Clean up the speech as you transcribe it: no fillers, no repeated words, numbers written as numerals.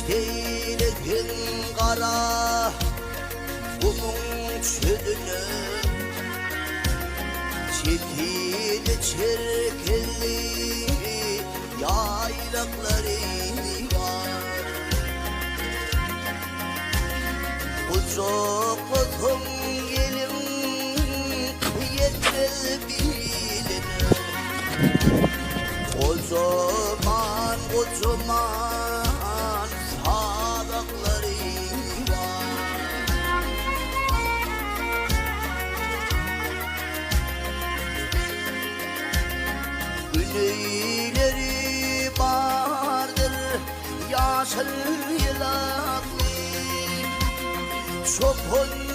Şeýlekin gara gumuň çölüne Çetini çerkezli ýaýlaklary bar. Gujaklasaň eliň ýetmez biline. Gojaman, gojaman sazaklary bar. Güneýleri bardyr ýaşyl ýylakly. Çopan.